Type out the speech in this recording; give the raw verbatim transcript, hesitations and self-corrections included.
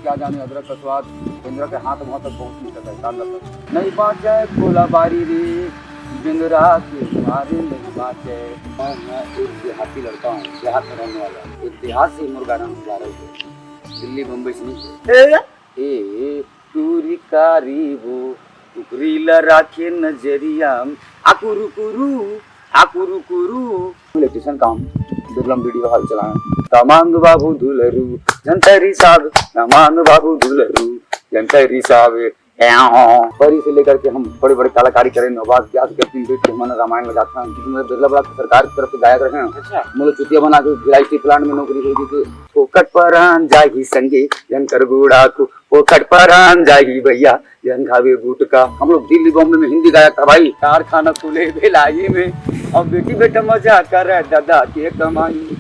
का जाने अदरक का स्वाद बेंदरा के हाथ वहां तक पहुंच नहीं सका, कान तक। नहीं बाँचे कोला बारी रे, बेंदरा के मारे नहीं बाँचे। मैं, मैं एक देहाती लड़का हूँ, देहात में रहने वाला हूँ। एक देहात से मुर्गा नाम वायरल हुआ, दिल्ली बम्बई से नहीं। ए, ए, टूरी कारी वो कुकरी ला राखे नजरिया में, आकुरु कुरु, आकुरु कुरु। इलेक्ट्रिशियन काम, बिरलम वीडियो हाल चलाएं। कमांद बाबू दुलरू, जंतरी साहब, कमांद बाबू दुलरू, जंतरी साहब। परी से लेकर के हम बड़े बड़े कलाकारी करें, नवाब व्यास गतिन बैठ के हमन रामायण में जाथन, जिसमें बिरला बड़ा सरकार की तरफ से गायक रहे हैं। अच्छा। मतलब चुतिया बना के फिर आईटी प्लांट में नौकरी हो गई थी। फोकट परान जाही संगे, यंकर गुड़ाकू, फोकट परान जाही भैया, यंग खावे गुटका। हम लोग दिल्ली बॉम्बे में हिंदी गायक था भाई। कारखाना खुले भिलाई में, और बेटी बेटा मजा कर रहा है दादा के कमाई।